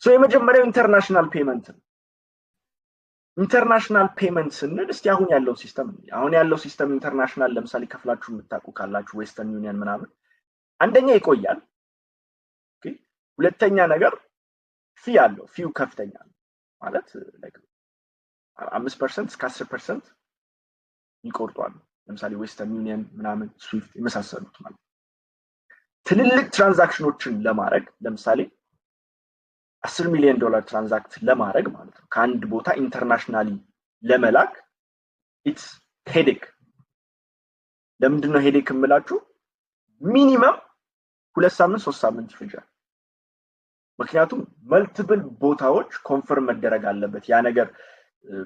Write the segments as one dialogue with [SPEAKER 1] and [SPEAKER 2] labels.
[SPEAKER 1] የመጀመሪያው international payment ነው። International payment ስንል እስቲ አሁን ያለው system፣ አሁን ያለው system international ለምሳሌ ከፍላችሁ የምታውቁ ካላችሁ Western Union ምናምን፣ አንደኛ ይቆያል፣ ሁለተኛ ነገር fee አለው። Fee ው ከፍተኛ ነው፣ ማለት 5% እስከ 10% ይቆርጧሉ። ለምሳሌ Western Union ምናምን፣ SWIFT የመሳሰሉት ማለት። ትልልቅ transaction ኖችን ለማድረግ፣ ለምሳሌ 10 ሚሊዮን ዶላር transact ለማድረግ ማለት ነው፣ ከአንድ ቦታ internationally ለመላክ it's headache። ለምንድን ነው headache የምላችሁ? Minimum 2 ሳምንት፣ 3 ሳምንት ይፈጃል። ምክንያቱም multiple ቦታዎች confirm መደረግ አለበት። ያ ነገር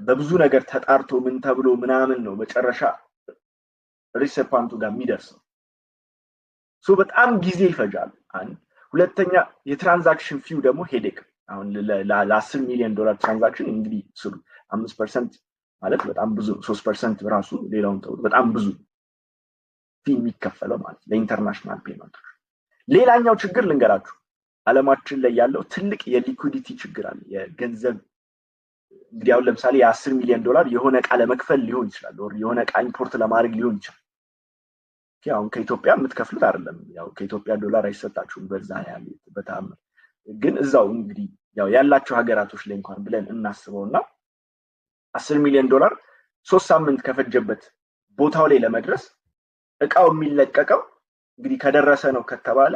[SPEAKER 1] በብዙ ነገር ተጣርቶ ምን ተብሎ ምናምን ነው መጨረሻ recipient ኡ ጋር የሚደርሰው። So በጣም ጊዜ ይፈጃል። አንድ፣ ሁለተኛ የ transaction fee ው ደግሞ headache። አሁን ለ10 ሚሊዮን ዶላር transaction እንግዲህ ስሉ፣ 5% ማለት በጣም ብዙ፣ 3% ራሱ ሌላውን ተውት፣ በጣም ብዙ fee የሚከፈለው ማለት ለ international payment ኦች። ሌላኛው ችግር ልንገራችሁ፣ አለማችን ላይ ያለው ትልቅ የ liquidity ችግር አለ። የገንዘብ እንግዲህ አሁን ለምሳሌ የ10 ሚሊዮን ዶላር የሆነ እቃ ለመክፈል ሊሆን ይችላል፣ የሆነ እቃ import ለማድረግ ሊሆን ይችላል። አሁን ከኢትዮጵያ የምትከፍሉት አይደለም፣ ያው ከኢትዮጵያ ዶላር አይሰጣችሁም በዛ ያህል በተአምር። ግን እዛው እንግዲህ ያው ያላቸው ሀገራቶች ላይ እንኳን ብለን እናስበው እና 10 ሚሊዮን ዶላር 3 ሳምንት ከፈጀበት ቦታው ላይ ለመድረስ፣ እቃው የሚለቀቀው እንግዲህ ከደረሰ ነው ከተባለ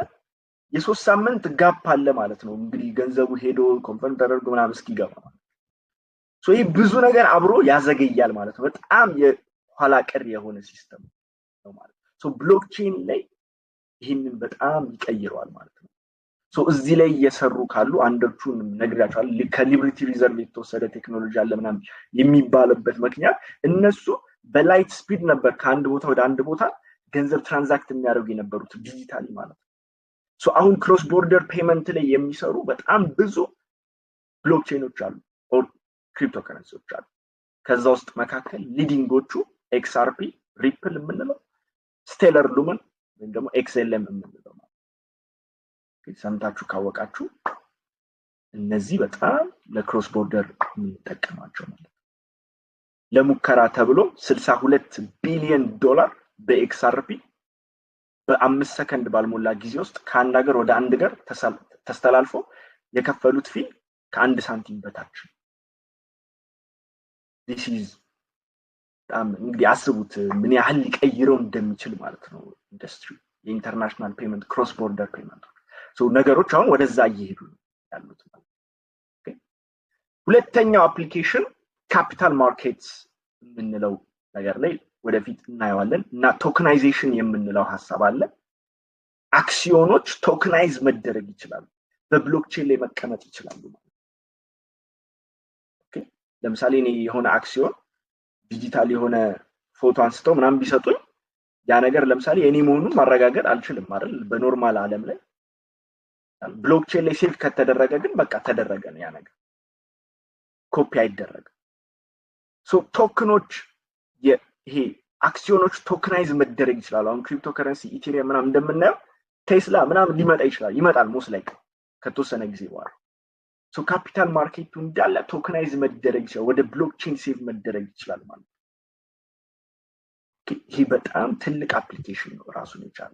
[SPEAKER 1] የ3 ሳምንት gap አለ ማለት ነው። እንግዲህ ገንዘቡ ሄዶ confirm ተደርጎ ምናምን እስኪገባ ማለት። ይህ ብዙ ነገር አብሮ ያዘገያል ማለት ነው። በጣም የኋላ ቀር የሆነ system ነው ማለት ነው። Blockchain ላይ ይህንን በጣም ይቀይረዋል ማለት ነው። እዚህ ላይ እየሰሩ ካሉ አንዶቹን ነግሬያቸዋለሁ። ከ Liberty Reserve የተወሰደ ቴክኖሎጂ አለ ምናምን የሚባልበት ምክንያት እነሱ በ light speed ነበር ከአንድ ቦታ ወደ አንድ ቦታ ገንዘብ transact የሚያደርጉ የነበሩት digitally ማለት ነው። አሁን cross border payment ላይ የሚሰሩ በጣም ብዙ blockchain ኖች አሉ፣ ክሪፕቶ ከረንሲዎች አሉ። ከዛ ውስጥ መካከል leading ኦቹ XRP፣ Ripple የምንለው፣ Stellar Lumen ወይም ደግሞ XLM የምንለው ማለት፣ ሰምታችሁ ካወቃችሁ እነዚህ በጣም ለ cross border የምንጠቀማቸው ማለት ነው። ለሙከራ ተብሎ 62 ቢሊዮን ዶላር በ XRP በ5 ሰከንድ ባልሞላ ጊዜ ውስጥ ከአንድ ሀገር ወደ አንድ ሀገር ተስተላልፎ የከፈሉት fee ከ1 ሳንቲም በታች። This is በጣም እንግዲህ አስቡት ምን ያህል ሊቀይረው እንደሚችል ማለት ነው ኢንዱስትሪ፣ የ international payment፣ cross border payment ኦች። ነገሮች አሁን ወደዛ እየሄዱ ነው ያሉት ማለት ነው። ሁለተኛው application capital markets የምንለው ነገር ላይ ወደፊት እናየዋለን እና tokenization የምንለው ሀሳብ አለ። አክሲዮኖች tokenize መደረግ ይችላሉ፣ በ blockchain ላይ መቀመጥ ይችላሉ ማለት። ለምሳሌ እኔ የሆነ አክሲዮን ዲጂታል የሆነ ፎቶ አንስተው ምናምን ቢሰጡኝ ያ ነገር ለምሳሌ የኔ መሆኑን ማረጋገጥ አልችልም አይደል? በ normal ዓለም ላይ። Blockchain ላይ save ከተደረገ ግን በቃ ተደረገ ነው፣ ያ ነገር ኮፒ አይደረግም። So token ኖች፣ ይሄ አክሲዮኖች tokenize መደረግ ይችላሉ። አሁን cryptocurrency Ethereum ምናምን እንደምናየው ቴስላ ምናምን ሊመጣ ይችላል፣ ይመጣል most likely ከተወሰነ ጊዜ በኋላ። So capital market ኡ እንዳለ tokenize መደረግ ይችላል፣ ወደ blockchain save መደረግ ይችላል ማለት ነው። ይሄ በጣም ትልቅ application ነው ራሱን የቻለ።